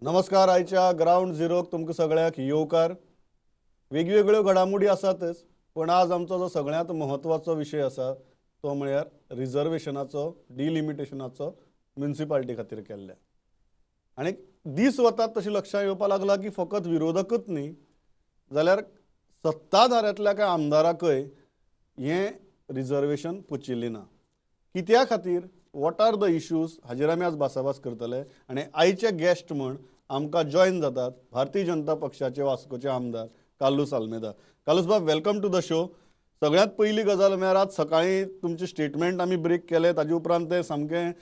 नमस्कार. आयच्या ग्रावंड झिरोक तुमकां सगळ्यांक येवकार. वेगवेगळ्यो घडामोडी आसातच, पण आज आमचो जो सगळ्यांत म्हत्वाचो विशय आसा तो म्हळ्यार रिजर्वेशनाचो, डिलिमिटेशनाचो म्युनिसिपालिटी खातीर केल्ल्या. आनी दीस वतात तशी लक्षां येवपाक लागला की फकत विरोधकच न्ही जाल्यार सत्ताधाऱ्यांतल्या कांय आमदाराकय हें रिजर्वेशन पचिल्लें ना. कित्या खातीर, what are the issues, हाजेर आमी आज भासाभास करतले. आनी आयचे गेस्ट म्हण आमकां जॉयन जातात भारतीय जनता पक्षाचे वास्कोचे आमदार कार्लूस आल्मेदा. कार्लूस बाब, welcome to the show. सगळ्यांत पयली गजाल म्हळ्यार आज सकाळीं तुमचें स्टेटमेंट आमी ब्रेक केलें, ताजे उपरांत तें सामकें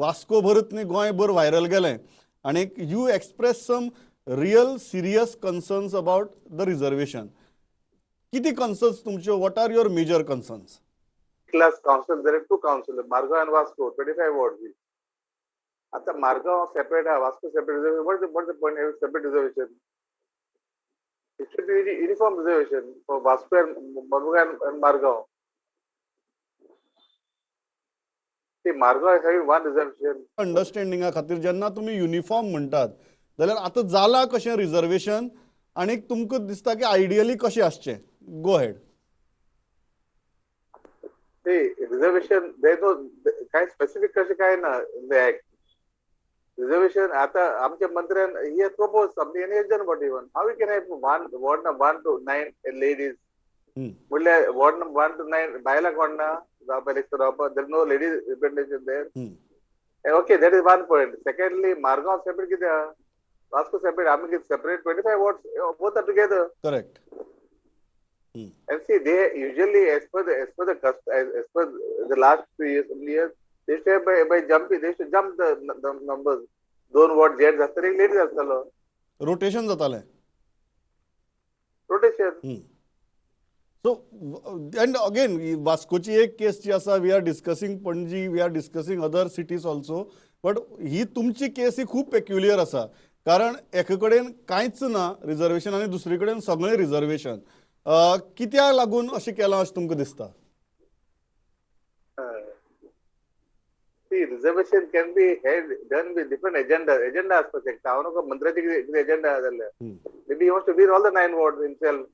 वास्को भरच न्ही गोंयभर व्हायरल गेलें. आनी you express some real serious concerns about the reservation. कितें कन्सर्न्स तुमच्यो? What are your major concerns? Class council, there are two council, Margao and Vasco, 25 wards. आता मारगांव सेपरेट आहे, Vasco separate. What the point having separate reservation? It should be uniform reservation for Vasco and Margao and Margao. ते Margao having one reservation. अंडरस्टँडिंगा खातीर जेन्ना तुमी uniform म्हणटात जाल्यार आतां जाला कशें रिजर्वेशन आनी तुमकां दिसता की आयडियली कशें आसचें? Go ahead. ते रिजर्वेशन काय स्पेसिफीक कशें काय ना इन the act. Reservation आता आमच्या मंत्र्यान he has propose something and he has done what even how you can have one ward number 1 to 9 ladies. म्हणल्यार वॉर्ड नंबर 1 to 9 बायलां कोण ना जावपा इलेक्शन रावपा, there no ladies representation there. Okay, that is one point. Secondly, Margao separate कित्याक, Vasco separate, आमी कितें separate 25 wards both are together. Correct. And see, they usually as per the last few years, they used to have by jumping, they used to jump the numbers. दोन ward gents आसतले, एक ladies आसतलो, rotation जातालें. Rotation. So and again वास्कोची एक केस जी आसा, we are discussing Panaji, we are discussing other cities also, but ही तुमची केस ही खूब पेक्युलियर आसा, कारण एके कडेन कांयच ना रिजर्वेशन आनी दुसरे कडेन सगळें रिजर्वेशन. कित्याक लागून अशें केलां अशें तुमकां दिसता? See, reservation can be done with different agenda. Agenda आसपाक शकता. हांव नको मंत्र्याचे कितें एजेंडा आसा जाल्यार maybe he wants to win all the 9 wards himself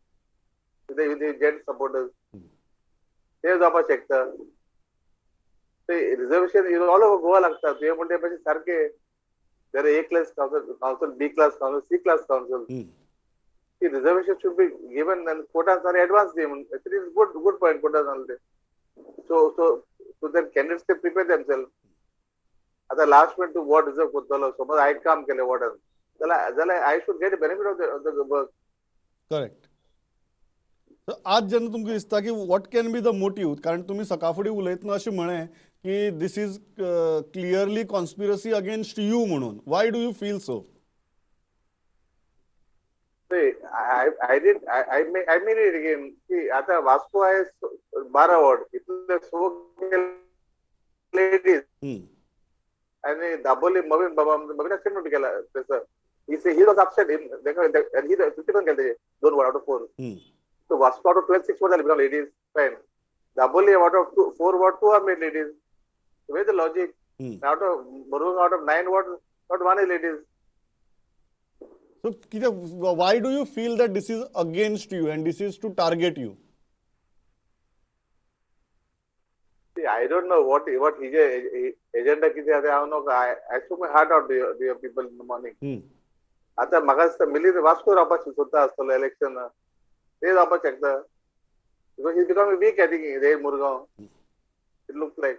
with the gent supporters. ते जावपाक शकता. ते reservation is all over Goa लागता. तुवें म्हणटा ते सारकें there A class council, B class council, C class council. See, reservation should be given and quotas are advanced. It is good point, quotas are. So then candidates can prepare themselves. आता last minute तू ward reserve करतलो, समज हांवें काम केलें वॉर्डान जाल्यार I should get benefit of the work. Correct. आज जेन्ना तुमकां दिसता की what can be the motive, कारण तुमी सकाळ फुडें उलयतना अशें म्हळें की this is clearly conspiracy against you म्हणून, why do you feel so? I mean it again की आता वास्को आहे 12 वॉर्ड, इतले 100 लेडीज आणि दाबोली मवीन बाबा मवीन स्टेटमेंट केला तसं he was upset he 50 पण केलं त्याचे 2 ward out of 4. So Vasco out of 12 6 ward झाले become ladies, fine. Dabolim out of 4 ward 2 are made ladies. Where the logic? Out of Murgaon out of 9 ward not 1 is ladies. So why do you feel that this is against you and this is to target you? See, I don't know what his agenda किती आहे हांव नको. I took my heart out to your people in the morning. आता म्हाका दिसता मिलिंद वास्को रावपाक सोदता आसतलो इलेक्शन, ते जावपाक शकता. Because he become weak I think रे Murgaon, it looks like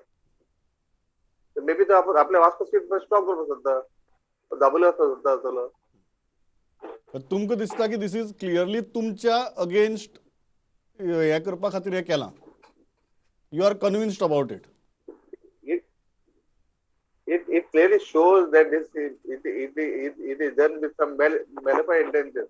may be तो आपल्या वास्को सीट स्टॉप करपाक सोदता, दाबोली वचपाक सोदता आसतलो. तुमकां दिसता की this is clearly तुमच्या अगेन्स्ट हें करपा खातीर हें केलां? You are convinced about it? It clearly shows that this it is done with some malafide intention.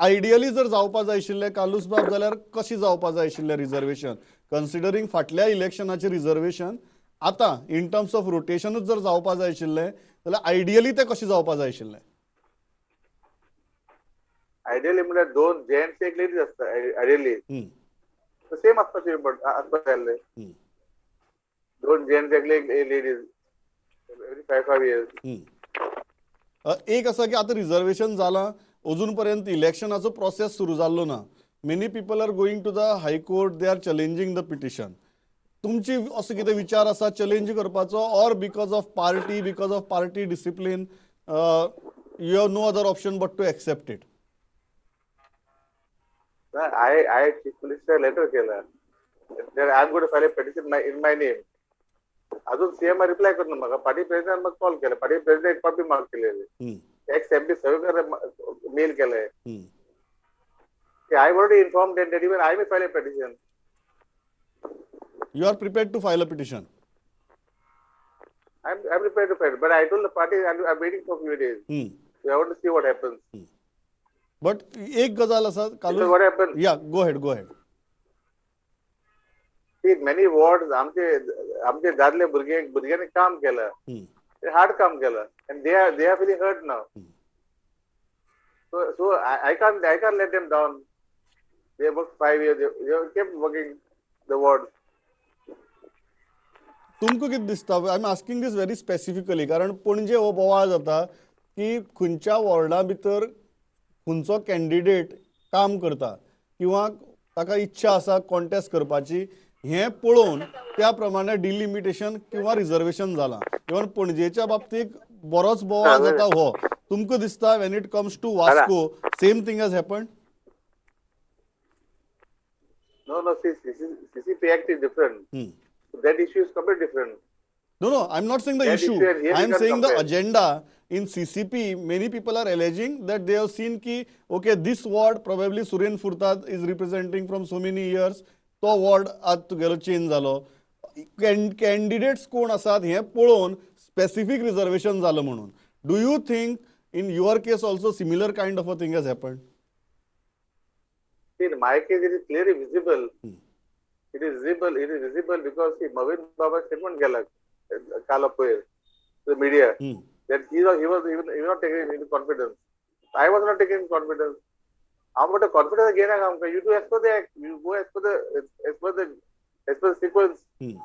Ideally जर जावपा जाय आशिल्लें कार्लूस बाब जाल्यार कशें जावपा जाय आशिल्लें रिजर्वेशन, कन्सिडरींग फाटल्या इलेक्शनाचें रिजर्वेशन आतां इन टर्म्स ऑफ रोटेशनूच जर जावपा जाय आशिल्लें जाल्यार आयडियली तें कशें जावपा जाय आशिल्लें? आयडियली म्हळ्यार 2 जेंट्स एक लेडीज आसता आयडियली, सेम आसपाक जाय आसलें. 2 जेंट्स एक लेडीज. Every 5 years. एक आसा की आतां रिजर्वेशन जालां, अजून पर्यंत इलेक्शनाचो प्रोसेस सुरू जाल्लो ना. Many people are going to the High Court, they are challenging the petition. तुमची असो कितें विचार आसा चॅलेंज करपाचो, or because of party discipline you have no other option but to accept it? I Chief Minister letter केला that I am going to file a petition in my name. अजून CM reply करून म्हाका party president म्हाका call केला. Party president एक copy mark केलेली. X MP सगळे mail केलंय. I already inform that even I may file a petition. You are prepared to file a petition? I'm prepared to file, but I told the party I'm waiting for few days. So I want to see what happens. But एक गजाल आसा. Because कालूच what happened? Yeah, go ahead, go ahead. See, many wards आमचे आमचे दादले भुरगे भुरग्यांनी काम केलं, हार्ड काम केलं, and they are feeling hurt now. So I can't let them down. They worked 5 years. They kept working the ward. तुमकां कितें दिसता? I am asking this very specifically कारण पणजे हो बोवाळ जाता की खंयच्या वॉर्डा भितर खंयचो कॅन्डिडेट काम करता किंवा ताका इच्छा आसा कॉन्टेस्ट करपाची, हें पळोवन त्या प्रमाणे डिलिमिटेशन किंवा रिजर्वेशन जालां. इवन पणजेच्या बाबतीत बरोच बोवाळ जाता हो. तुमकां दिसता, when it comes to Vasco, same thing has happen? No, see, CCP Act is different. That issue is completely different. No, I'm not saying the That issue. Issue and here I we am can saying the compare. Agenda in CCP. Many people are alleging that they have seen ki, okay, this ward probably Suren Furtad is representing from so many years. तो ward आज तुगेलो change जालो. Candidates कोण आसात हें पळोवन specific reservation जालें म्हणून. Do you think in your case also similar kind of a thing has happen? See, in my case, it is clearly visible. It is visible. It is visible because, see, Mervyn Baba statement केला काल पयर the media that he was not taking into confidence. I was not taking confidence. हांव म्हणटा confidence घेयना आमकां. You do as per the act. You go as per the sequence. See,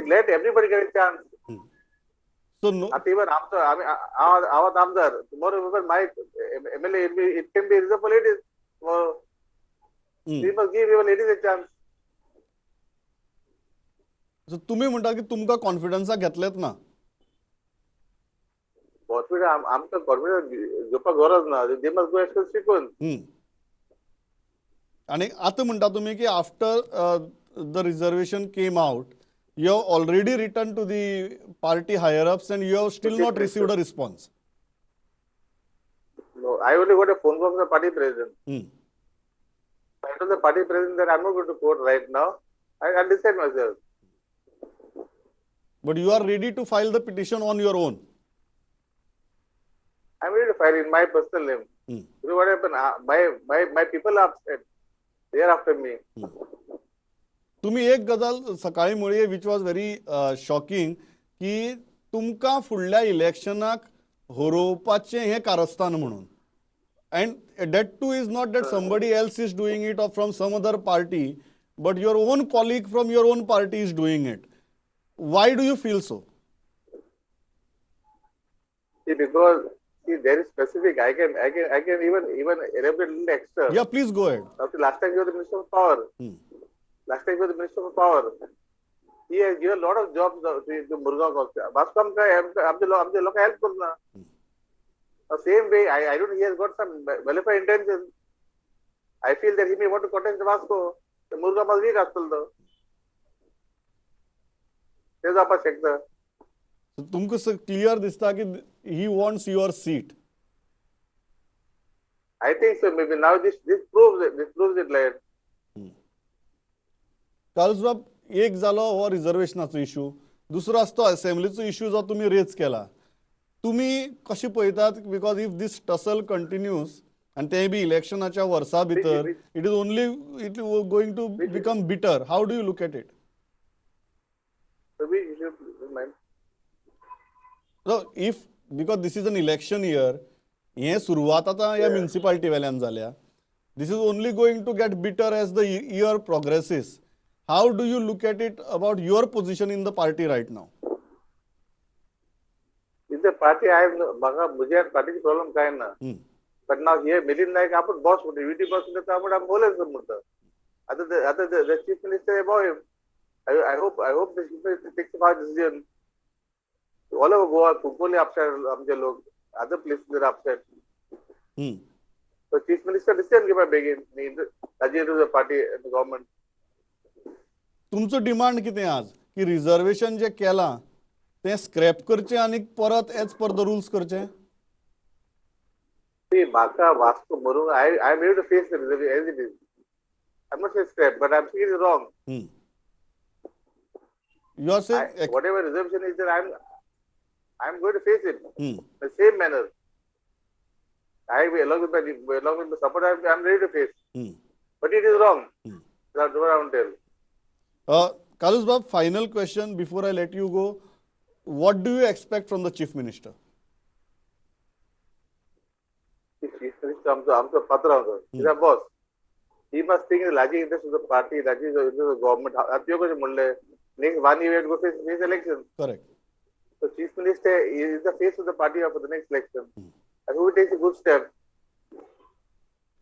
let everybody get a chance. So no आता even आमचो आमी हांव हांव आतां आमदार, tomorrow even my MLA, it can be reserve for ladies tomorrow. We must give even ladies a chance. So तुमी म्हणटा की तुमकां कॉन्फिडन्साक घेतलेच ना? कॉन्फिडन्स, आमकां कॉन्फिडन्स घेवपाक गरज ना. They must go as per sequence. आणि आतां म्हणटा तुमी की after the reservation came out, you have already written to the party higher ups and you have still not received a response. No, I only got a phone call from the party president. I told the party president that I'm not going to court right now. I decide myself. But you are ready to file the petition on your own? I'm ready to file in my personal name. You know what happened? My people are upset. They are after me. तुम्ही एक गजाल सकाळी म्हळी which was very shocking की तुमकां फुडल्या इलेक्शनाक हरोवपाचें हें कारस्थान म्हणून, and that too is not that somebody else is doing it or from some other party, but your own colleague from your own party is doing it. Why do you feel so? See, because, see, there is specific. I can even elaborate a little extra. Yeah, please go ahead. Now, see, last time you were the Minister of Power. Last time you were the Minister of Power. He has given a lot of jobs to Murgaon also. Vasco आमकां आमचे लोक help करना. Same way, I don't. He has got some welfare intentions. I feel that he may want to contest Vasco. The Murgaon was weak आसतलो तो. ते जावपाक शकता. तुमकां क्लियर दिसता की he wants your seat? I think so. Maybe now this proves it. This proves it like. कार्लुसबाब, एक जालो हो रिजर्वेशनाचो इशू, दुसरो आसा तो असेंब्लीचो इशू जो तुमी रेज केला. तुमी कशें पळयतात? Because if this tussle continues आनी तें बी इलेक्शनाच्या वर्सा भितर, it is only it going to become bitter. How do you look at it? So which issue, mind? So if, because this is an election year, हें सुरवात आतां ह्या municipality वेल्यान जाल्या, this is only going to get bitter as the year progresses. How do you look at it about your position in the party right now? With the party I म्हाका म्हज्या पार्टीची problem काय ना, but now हे मिलिंद नायक आपण boss म्हणटा, UT boss म्हणटा, आपण आमी बोलयत म्हणटा. आतां आतां the chief minister above him. I hope the chief minister takes a hard decision. All over Goa, Cuncolim upset आमचे लोक, other places are upset. So chief minister decision घेवपा बेगीन ताजेर the party and government. तुमचो demand कितें आज की reservation जे केलां तें स्क्रॅप करचें आनी परत एज पर the rules करचें? See, म्हाका Vasco मरूंक I am ready to face the reservation as it is. I am not say scrap, but I am saying it is wrong. You are saying Whatever reservation is there, I am going to face it the same manner. I along with my support, I am ready to face. But it is wrong. That's what I want to tell. Carlos Bab, final question before I let you go. What do you expect from the Chief Minister? Chief Minister आमचो पात्र आमचो. He's a boss. He must think the larger interest of the party, larger interest of the government. आतां त्यो कशें म्हणलें, next one year go face election. Correct. So Chief Minister is the face of the party for the next election. I hope he takes a good step.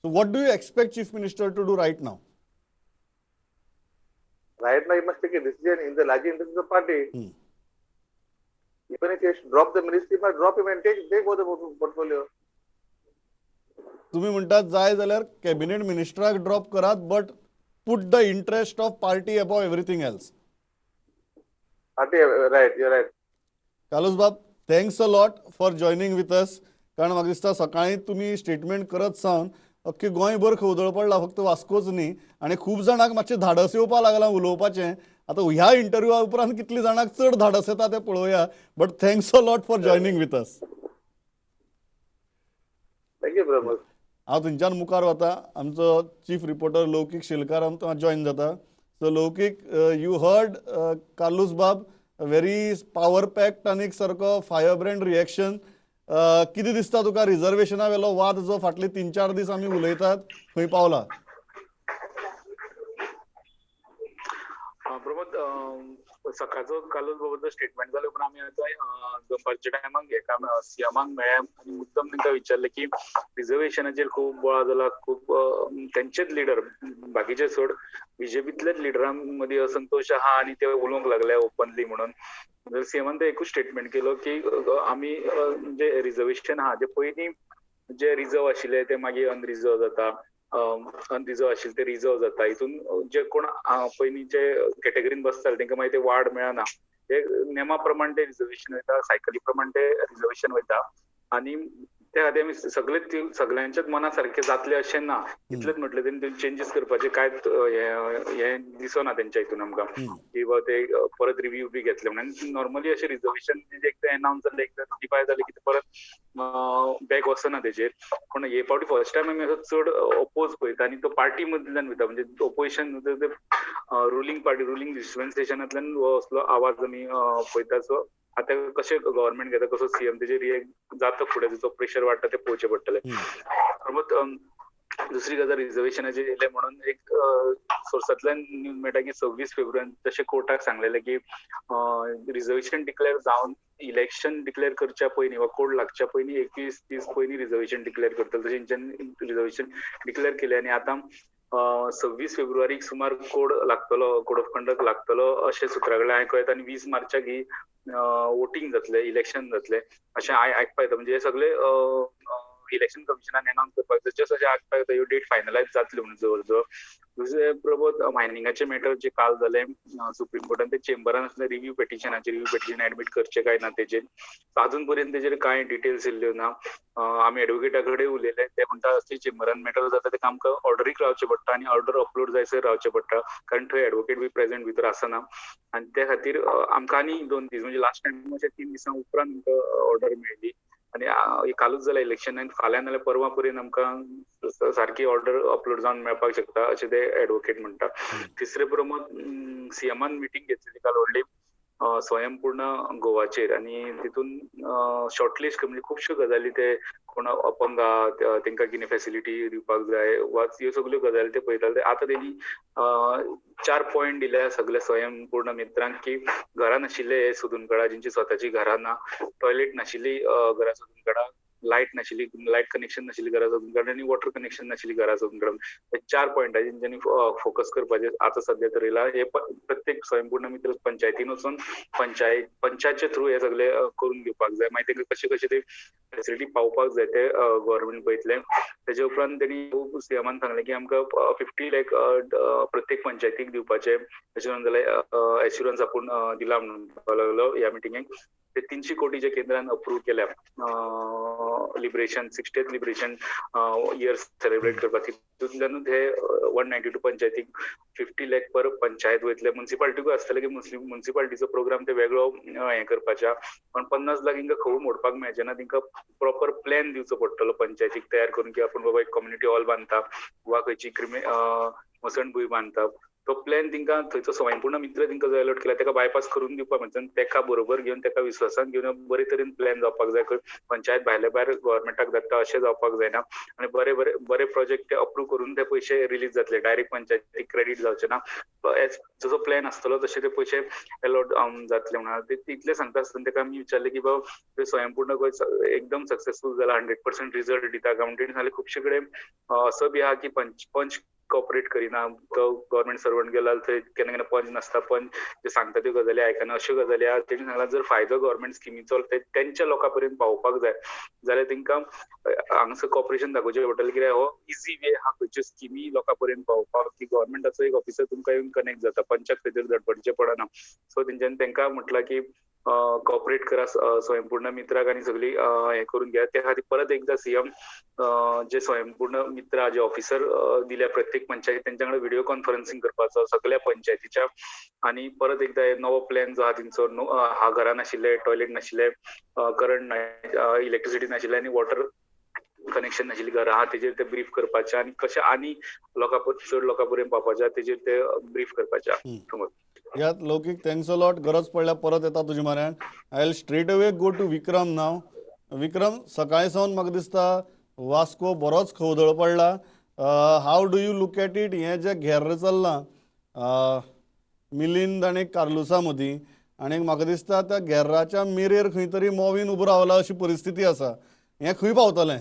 So what do you expect Chief Minister to do right now? Right now, he must take a decision in the larger interest of the party. Even if he has to drop the ministry, he must drop him and take over the portfolio. तुम्ही म्हणटात जाय जाल्यार cabinet मिनिस्टराक drop करात, but put the interest of party above everything else. Party, right, you're right. Carlos Bab, thanks a lot for joining with us, कारण म्हाका दिसता सकाळी तुमी स्टेटमेंट करत सावन अख्खे गोंयभर खवदळ पडला, फक्त वास्कोच न्ही, आनी खूब जाणांक मातशें धाडस येवपाक लागलां उलोवपाचें. आतां ह्या इंटरव्यूआ उपरांत कितली जाणांक चड धाडस येता तें पळोवया, but thanks a lot for joining with us. Thank you, Pramod. हांव थंयच्यान मुखार वता. आमचो चीफ रिपोर्टर लौकीक शेलकार आमकां जॉयन जाता. So Loukik, you heard Carlos Bab, very power packed आनी सारको फायर ब्रँड रिएक्शन. कितें दिसता तुका, रिजर्वेशना वेलो वाद जो फाटले 3-4 दीस आमी उलयतात खंय पावला? प्रमोद, सकाळचो कार्लूस बाबाचो स्टेटमेंट जाले उपरांत आमी आतां दनपारच्या टायमाक हेका सीएमाक मेळ्ळे आनी मुद्दम तांकां विचारलें की रिजर्वेशनाचेर खूब बोवाळ जाला, खूब तेंचेच लिडर, बाकीचे सोड, बीजेपीतलेच लिडरां मदीं असंतोश आहा आनी ते उलोवंक लागले ओपनली म्हणून. सीएमान ते एकूच स्टेटमेंट केलो की आमी जे रिजर्वेशन आहा, जे पयलीं जे रिजर्व आशिल्ले ते मागीर अनरिजर्व जाता, अनरिजर्व आशिल्ले ते रिजर्व जाता, हितून जे कोण पयलींचे कॅटेगरीन बसताले तांकां मागीर ते वाड मेळना. ते नेमा प्रमाण ते रिजर्वेशन वयता, सायकली प्रमाण ते रिजर्वेशन वयता आनी त्या खातीर आमी सगळे सगळ्यांच्याच मना सारकें जातलें अशें ना. इतलेंच म्हटलें तेणी, चेंजीस करपाचें कांय हें दिसना तेंच्या हितून आमकां की बाबा ते परत रिव्यू बी घेतले म्हणून. नॉर्मली अशें रिजर्वेशन एकदां एनावन्स जालें, एकदां नोटिफाय जालें की ते परत बॅक वचना तेजेर. पूण हे फावटी फर्स्ट टायम आमी असो चड ओपोज पळयता आनी तो पार्टी मदल्यान वयता, म्हणजे ओपोजिशन रुलींग पार्टी, रुलींग डिस्पेन्सेशनांतल्यान हो असलो आवाज आमी पळयता. सो आतां कशें गव्हर्मेंट घेता, कसो सीएम तेजेर रिएक्ट जाता फुडें, तेचो प्रेशर वाडटा तें पळोवचें पडटलें. प्रमोद, दुसरी गजाल रिजर्वेशनाचेर येयलें म्हणून एक सोर्सांतल्यान न्यूज मेळटा की 26 फेब्रुवारीन तशें कोर्टाक सांगलेलें की रिजर्वेशन डिक्लेअर जावन इलेक्शन डिक्लेअर करच्या पयलीं वा कोड लागच्या पयलीं 21 दीस पयलीं रिजर्वेशन डिक्लेअर करतले, तशें तेंच्यांनी रिजर्वेशन डिक्लेअर केलें आनी आतां 26 फेब्रुवारीक सुमार कोड लागतलो, कोड ऑफ कंडक्ट लागतलो अशें सुत्रा कडल्यान आयकूं येता आनी 20 मार्चाक ही वोटींग जातलें, इलेक्शन जातलें अशें आयकपाक येता. म्हणजे हे सगळे इलेक्शन कमिशनान एनावन्स करपाक जाय, जस्ट अशें आयकपाक येता ह्यो डेट फायनलायज जातल्यो म्हणून जवळ जवळ. दुसरें प्रमोद, मायनिंगाचें मॅटर जे काल जालें सुप्रीम कोर्टान, ते चेंबरान आसलें रिव्यू पेटिशनाचेर, रिव्यू पेटिशन एडमीट करचें काय ना तेजेर अजून पर्यंत तेजेर कांय डिटेल्स येयल्ल्यो ना. आमी एडवोकेटा कडेन उलयले, ते म्हणटा असली चेंबरान मॅटर जाता तेका आमकां ऑर्डरीक रावचें पडटा आनी ऑर्डर अपलोड जायसर रावचें पडटा, कारण थंय एडवोकेट बी प्रेजेंट भितर आसना आनी त्या खातीर आमकां आनी 2 दीस, म्हणजे लास्ट टायम अशें 3 दिसां उपरांत आमकां ऑर्डर मेळ्ळी आनी कालूच जालें इलेक्शन आनी फाल्यां नाल्यार परवां पर्यंत आमकां सारकी ऑर्डर अपलोड जावन मेळपाक शकता अशें ते एडवोकेट म्हणटा. तिसरें प्रमोद, सीएमान मिटींग घेतलेली काल व्हडली. स्वयंपूर्ण गोवाचेर आनी तितून शॉर्टलिस्ट म्हणजे खुबश्यो गजाली ते कोण अपंग तांकां कितें फेसिलिटी दिवपाक जाय वा ह्यो सगल्यो गजाली ते पळयताले. आतां तेणी 4 पॉयंट दिल्या सगल्या स्वयंपूर्ण मित्रांक की घरां नाशिल्ले हे सोदून काडा, जेंची स्वताची घरां ना, टॉयलेट नाशिल्ली घरां सोदून काडा, लायट नाशिल्ली, लायट कनेक्शन नाशिल्ली घरां सोदून काडा आनी वॉटर कनेक्शन नाशिल्ली घरां सोदून काडा. 4 पॉयंटाचेर तेंच्यांनी फोकस करपाचें आतां सद्या थरयलां. हे प्रत्येक स्वयंपूर्ण मित्र पंचायतीन वचून पंचायतच्या थ्रू हे सगळे करून घेवपाक जाय. मागीर तांकां कशें कशें ते फेसिलिटी पावपाक जाय ते गव्हर्मेंट पळयतलें. तेजे उपरांत तेणी सीएमान सांगलें की आमकां 50 लाख प्रत्येक पंचायतीक दिवपाचें अशें म्हणून जाल्यार एश्युरन्स आपूण दिला म्हणपाक लागलो ह्या मिटिंगेक. ते 300 कोटी जे केंद्रान अप्रूव केल्या liberation 60th liberation year celebrate करपाक, तितूंतल्यानूच हे 192 पंचायतीक 50 लाख पर पंचायत वयतले. मुन्सिपालिटीकूय आसतले की मुन्सिपालिटीचो प्रोग्राम ते वेगळो हें करपाच्या, पण 50 लाख हिंका खंय मोडपाक मेळचे ना, तांकां प्रॉपर प्लॅन दिवचो पडटलो पंचायतीक तयार करून की आपूण बाबा एक कम्युनिटी हॉल बांदता वा खंयची मसणभूंय बांदता, तो प्लॅन तांकां थंयचो स्वयंपूर्ण मित्र तांकां जो अलॉट केला ताका बायपास करून दिवपाक म्हणजे ताका बरोबर घेवन ताका विश्वासान घेवन बरे तरेन प्लॅन जावपाक जाय. पंचायत भायले भायर गव्हर्मेंटाक धाडटा अशें जावपाक जायना आनी बरे बरे बरे प्रोजेक्ट ते अप्रूव करून ते पयशे रिलीज जातले, डायरेक्ट पंचायतीक क्रेडीट जावचे ना. जसो प्लॅन आसतलो तशे ते पयशे अलॉट जातले म्हणून तितले सांगता आसतना ताका आमी विचारलें की बाबा स्वयंपूर्ण गोंय एकदम सक्सेसफूल जाला, 100% रिजल्ट दिता काय म्हणून. तेणी सांगलें खुबशे कडेन असो बी आहा की पंच कॉपरेट करिना, तो गव्हर्मेंट सर्वंट गेला थंय केन्ना केन्ना पंच नासता, पंच जे सांगता त्यो गजाली आयकना, अश्यो गजाली आहा. तेणी सांगलां जर फायदो गव्हर्मेंट स्किमीचो तेंच्या लोकां पर्यंत पावोवपाक जाय जाल्यार तांकां हांगासर कॉपरेशन दाखोवचें पडटलें. कित्याक हो इजी वे आहा खंयच्यो स्किमी लोकां पर्यंत पावोवपाक की गव्हर्मेंटाचो एक ऑफिसर तुमकां येवन कनेक्ट जाता, पंचाक खंय तरी धडपडचें पडना. सो तेंच्यांनी तांकां म्हटलां की कॉपरेट करा स्वयंपूर्ण मित्राक आनी सगळी हें करून घेया. त्या खातीर परत एकदा सीएम जे स्वयंपूर्ण मित्र जे ऑफिसर दिल्या प्रत्येक पंचायती तेंच्या कडेन व्हिडिओ कॉन्फरन्सिंग करपाचो सगळ्या पंचायतीच्या आनी परत एकदा नवो प्लॅन जो आहा तेंचो, हा घरां नाशिल्ले, टॉयलेट नाशिल्ले, करंट इलेक्ट्रिसिटी नाशिल्ले आनी वॉटर कनेक्शन नाशिल्ली घरां आहा तेजेर ते ब्रीफ करपाचें आनी कशें आनी लोकां चड लोकां पर्यंत पावपाचें तेजेर ते ब्रीफ करपाचें. यात लौकीक thanks a lot. गरज पडल्यार परत येता तुजे म्हऱ्यान. I will straight away go to Vikram now. Vikram, सकाळी सावन म्हाका दिसता वास्को बरोच खवदळ पडला. How do you look at it? हें जें घेर्र चल्लां मिलिंद आनी कार्लुसा मदीं, आनी म्हाका दिसता त्या घेर्राच्या मेरेर खंय तरी मोवीन उबो रावला अशी परिस्थिती आसा, हें खंय पावतलें?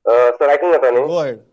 सर आयकूंक येता न्ही? Go ahead.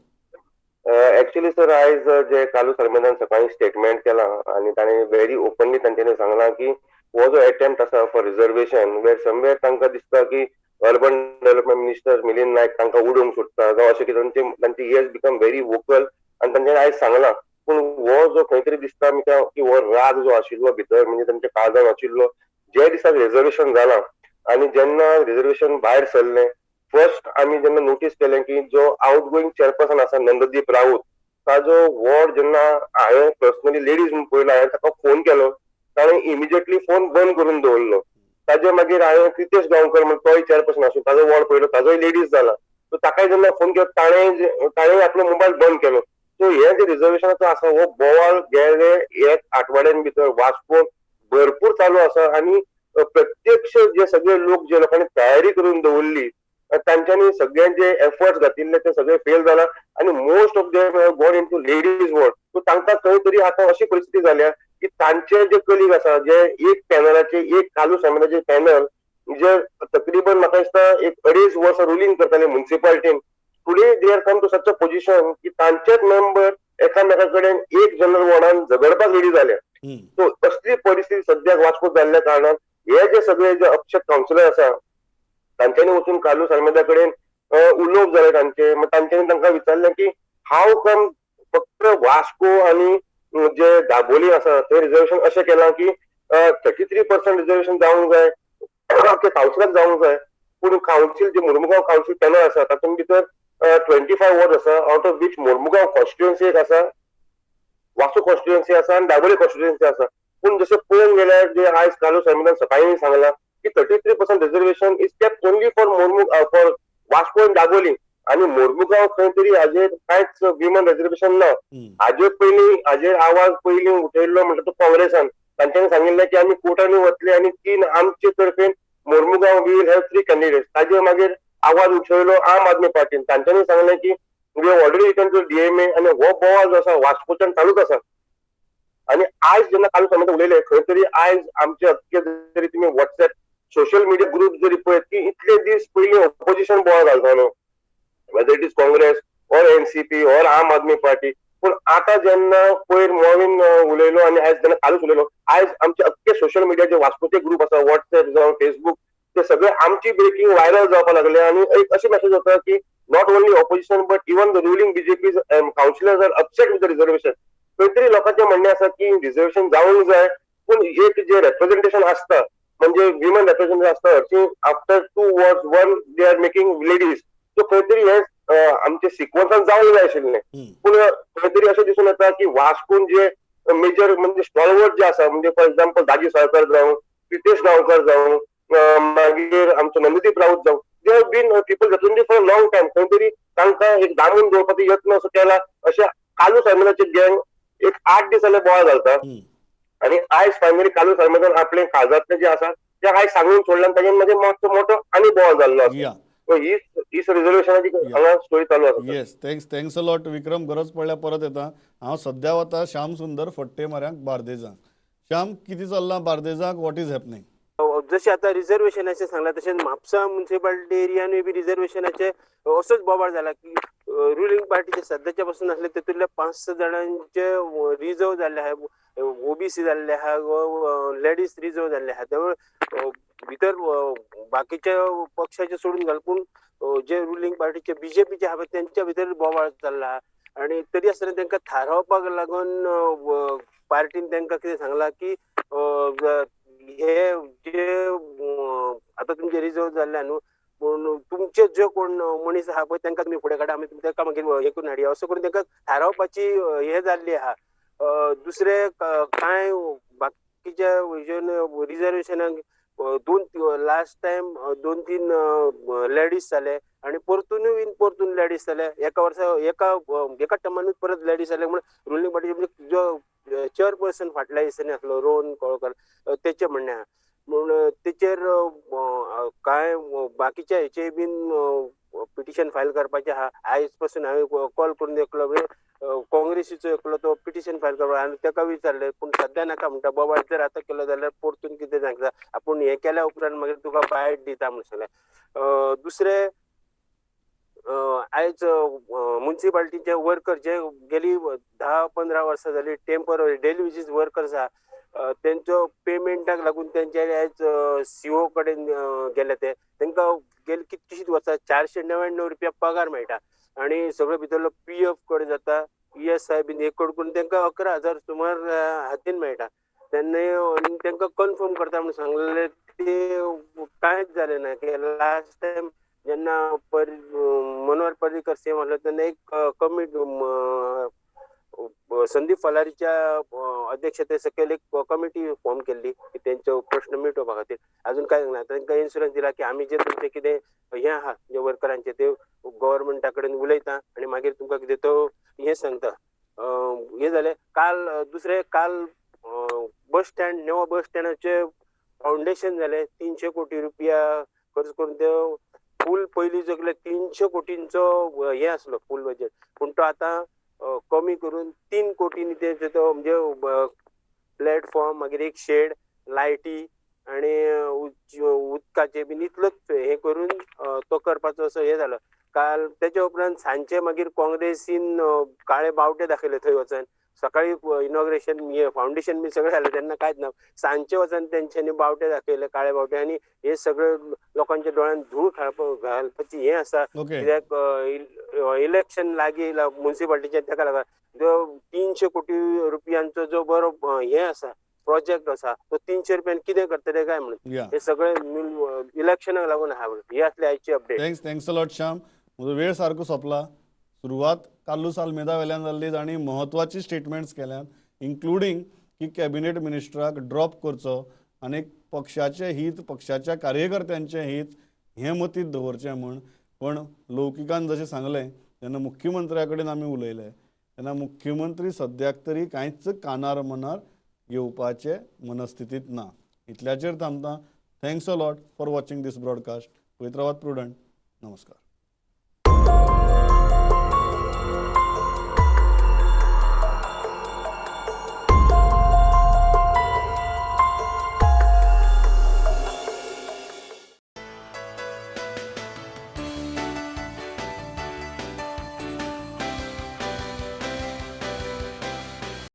Actually sir आयज जे कार्लूस आल्मेदान सकाळी स्टेटमेंट केलां आनी ताणें व्हेरी ओपनली तांच्यांनी सांगलां की हो जो एटेम्प्ट आसा फॉर रिजर्वेशन वेर समवेर तांकां दिसता की urban development minister Milind Naik तांकां उडोवंक सोदता जावं अशें कितें तांचे he has become very vocal आनी तांच्यांनी आयज सांगलां. पूण हो जो खंय तरी दिसता आमकां की हो राग जो आशिल्लो भितर म्हणजे तांच्या काळजान आशिल्लो, जे दिसा रिजर्वेशन जालां आनी जेन्ना रिजर्वेशन भायर सरलें फर्स्ट आमी जेन्ना नोटीस केलें की जो आउट गोईंग चेअरपर्सन आसा नंददीप राऊत ताजो वॉर्ड जेन्ना हांवें पर्सनली लेडीज म्हूण पळयलो, हांवें ताका फोन केलो, ताणें इमिजिएटली फोन बंद करून दवरलो. ताजे मागीर हांवें क्रितेश गांवकर म्हण तोय चेअरपर्सन आसून ताजो वॉर्ड पळयलो, ताजोय लेडीज जाला, सो ताकाय जेन्ना फोन केलो ताणें आपलो मोबायल बंद केलो. सो हें जे रिजर्वेशनाचो आसा हो बोवाळ गेले एक आठवड्यान भितर वास्को भरपूर चालू आसा आनी प्रत्यक्ष जे सगळे लोक जे लोकांनी तयारी करून दवरली तांच्यांनी सगळ्यांचे एफर्ट्स घातिल्ले ते सगळे फेल जाला आनी most of them have gone into ladies ward. So तांकां खंय तरी आतां अशी परिस्थिती जाल्या की तांचे जे कलीग आसा जे एक पॅनलाचे एक कार्लूस आल्मेदाचे पॅनल जे तकरीबन म्हाका दिसता एक 2.5 वर्सां रुलींग करताले मुन्सिपालिटीन, today they are come to such a position की तांचेच मेंबर एकामेका कडेन एक जनरल वॉर्डान झगडपाक रेडी जाल्या. सो असली परिस्थिती सद्याक वास्को जाल्ल्या कारणान हे जे सगळे जे अपशेट कावन्सिलर आसा तांच्यांनी वचून कार्लूस आल्मेदा कडेन उलोवप जालें तांचें. तांच्यांनी तांकां विचारलें की हाव कम फक्त वास्को आनी जे दाबोली आसा थंय रिजर्वेशन अशें केलां की 33% रिजर्वेशन जावंक जाय, कावन्सिलाक जावंक जाय, पूण कावन्सील जे मोर्मुगांव कावन्सील पॅनल आसा तातूंत भितर 25 वॉर्ड आसा, out of which Mormugao constituency एक आसा, वास्को कॉन्स्टिट्युएन्सी आसा आनी दाबोली कॉन्स्टिट्युएन्सी आसा. पूण जशें पळोवंक गेल्यार जे आयज कार्लूस आल्मेदान सकाळीं सांगलां की 33% reservation is kept only for for Vasco आनी दाबोली आनी मोर्मुगांव खंय तरी हाजेर कांयच विमन रिजर्वेशन ना. हाजे पयलीं हाजेर आवाज पयलीं उठयल्लो म्हणटा तो काँग्रेसान, तांच्यांनी सांगिल्लें की आमी कोर्टांनी वतले आनी 3 आमचे तर्फेन Mormugao we will have 3 candidates. ताजे मागीर आवाज उठयलो आम आदमी पार्टीन. तांच्यांनी सांगलें की we have already written to DMA आनी हो बोवाळ जो आसा वास्कोच्यान चालूच आसा. आनी आयज जेन्ना कार्लूस आल्मेदा उलयले खंय तरी आयज आमचे अख्खे जरी तुमी वॉट्सएप सोशल मिडिया ग्रुप जरी पळयत की इतले दीस पयलीं ऑपोजिशन बोवाळ घालतालो, whether it is Congress or NCP or Aam Aadmi Party, पूण आतां जेन्ना पयर मॉविन उलयलो आनी आयज जेन्ना कार्लूस उलयलो, आयज आमचे अख्खे सोशल मिडियाचे वास्कोचे ग्रुप आसा, वॉट्सएप जावं फेसबूक, ते सगळे आमची ब्रेकिंग व्हायरल जावपाक लागले. आनी एक अशी मेसेज होता की not only opposition but even the ruling BJP councillors are upset with the reservation. खंय तरी लोकांचें म्हणणें आसा की रिजर्वेशन जावंक जाय, पूण एक जे रेप्रेझेंटेशन आसता म्हणजे विमन रेप्रेझेंटेशन आसता हरशीं after 2 wards 1 they are making ladies, so खंय तरी हे आमचे सिक्वन्सान जावंक जाय आशिल्लें. पूण खंय तरी अशें दिसून येता की वास्कोन जे मेजर म्हणजे स्टॉलवर्ड जे आसा, म्हणजे फॉर एक्झाम्पल दाजी साळकर जावं, प्रितेश गांवकर जावं, मागीर आमचो नंददीप राऊत जावं, they have been people representative for a long time. खंय तरी तांकां एक दामून दवरपाचो यत्न असो केला अशें कार्लूस आल्मेदाचे गँग एक 8 दीस जाले बोवाळ घालता. आनी आयज फायनली कार्लूस आल्मेदान आपले काळजांतलें जें आसा तें आयज सांगून सोडलें आनी ताजेर मागीर मातसो मोठो आनी बोवाळ जाल्लो आसा. ही रिजर्वेशनाची हांगा स्टोरी चालू आसा. Yes, thanks a lot Vikram. गरज पडल्यार परत येता. हांव सद्या वता श्याम सुंदर फट्टे माऱ्यांक बार्देजाक. श्याम, कितें चल्लां बार्देजाक? What is happening? जशें आतां रिजर्वेशनाचें सांगलां तशेंच म्हापसा मुन्सिपालिटी एरियानूय बी रिजर्वेशनाचे असोच बोवाळ जाला की रुलिंग पार्टीचे सद्याचे पासून आसले तेतूंतले 5-6 जाणांचे रिजर्व जाल्ले आहा, ओबीसी जाल्ले आहा, लेडीज रिजर्व जाल्ले आहा. त्यामुळे भितर बाकीच्या पक्षाचे सोडून घाल पूण जे रुलिंग पार्टीचे बीजेपीचे आहा तेंच्या भितर बोवाळ चल्ला आहा. आनी तरी आसतना तांकां थारावपाक लागून पार्टीन तांकां कितें सांगलां की हे जे आतां तुमचे रिजर्व जाल्ले न्हू पूण तुमचे जे कोण मनीस आहा पळय तांकां तुमी फुडें काडा, आमी तांकां मागीर हें करून हाडया, असो करून तांकां थारावपाची हें जाल्ली आहा. दुसरें कांय बाकीच्या हेजेन रिजर्वेशनाक लास्ट टायम 2-3 लेडीज जाले आनी परतूनय बीन परतून लेडीज जाले. एका वर्सा एका टर्मानूच परत लेडीज जाले. म्हण रुलिंग पार्टी म्हणजे जो चेअरपर्सन फाटल्या दिसांनी आसलो रोहन कोळकर तेचें म्हणणें आहा. म्हूण तेचेर कांय बाकीच्या हेचेय बीन पिटिशन फायल करपाचें आहा. आयज पासून हांवें कॉल करून एकलो काँग्रेसीचो एकलो तो पिटिशन फायल करपाक आनी ताका विचारलें, पूण सद्या नाका म्हणटा, बोवाळ जर आतां केलो जाल्यार परतून कितें सांगता, आपूण हें केल्या उपरांत मागीर तुका बायट दिता म्हूण सांगलें. दुसरें आयज मुन्सिपालिटीचे वर्कर जे गेली 10-15 वर्सां जाली टेम्पररी डेली बेजीस वर्कर्स आहा तेंचो पेमेंटाक लागून तेंच्यानी आयज सीओ कडेन गेले. ते तांकां गेली कितकीशींच वर्सां 499 रुपया पगार मेळटा आनी सगळे भितरलो पीएफ कडेन जाता, ईएसआय बीन हे करून तांकां 11,000 सुमार हातीन मेळटा. तेन्ना तांकां कन्फर्म करता म्हूण सांगलें ते कांयच जालें ना. लास्ट टायम जेन्ना मनोहर पर्रीकर सीएम आसलो तेन्ना एक कमिटी संदीप फलारीच्या अध्यक्षते सकयल एक कमिटी फॉर्म केल्ली की तेंचो प्रश्न मिटोवपा खातीर. अजून कांय ना. तांकां इन्शुरन्स दिला की आमी जे तुमचें कितें हें आहा जे वर्करांचे ते गव्हर्मेंटा कडेन उलयता आनी मागीर तुमकां कितें तो हें सांगता. हें जालें. काल दुसरें काल बस स्टँड नेवा बस स्टँडाचें फावंडेशन जालें. 300 कोटी रुपया खर्च करून ते फूल पयलीं सगळे 300 कोटींचो हें आसलो फूल बजेट, पूण तो आतां कमी करून 3 कोटींनी ते तो म्हणजे प्लॅटफॉर्म मागीर एक शेड लायटी आनी उदकाचे बीन इतलोच हें करून तो करपाचो असो हें जालो. काल तेच्या उपरांत सांजचे मागीर काँग्रेसीन काळे बावटे दाखयले थंय वचून. सकाळी इनॉग्रेशन फावंडेशन बी सगळें जालें तेन्ना कांयच ना, सांजचे वचून तेंच्यांनी बावटे दाखयले काळे बावटे आनी हे सगळे लोकांच्या दोळ्यांत धूळ घालपाची हें आसा. कित्याक इलेक्शन लागीं मुन्सिपालिटीचें तेका लागून जो 300 कोटी रुपयांचो जो बरो हें आसा प्रोजेक्ट आसा तो 300 रुपयान कितें करतले काय म्हणून हे सगळे इलेक्शनाक लागून आहा. ही आसली आयची update. Thanks thanks a lot Shyam. म्हजो वेळ सारको सोंपला. सुरवात कार्लूस आल्मेदा वेल्यान जाल्ली आनी म्हत्वाची स्टेटमेंट्स केल्यात, इन्क्लुडींग की कॅबिनेट मिनिस्टराक ड्रॉप करचो आनी पक्षाचें हीत पक्षाच्या कार्यकर्त्यांचें हीत हें मतींत दवरचें म्हूण. पण लौकिकान जशें सांगलें जेन्ना मुख्यमंत्र्या कडेन आमी उलयले तेन्ना मुख्यमंत्री सद्याक तरी कांयच कानार मनार घेवपाचे मनस्थितींत ना. इतल्याचेर थांबता. Thanks a lot for watching this broadcast. पळयत रावात प्रुडंट. नमस्कार.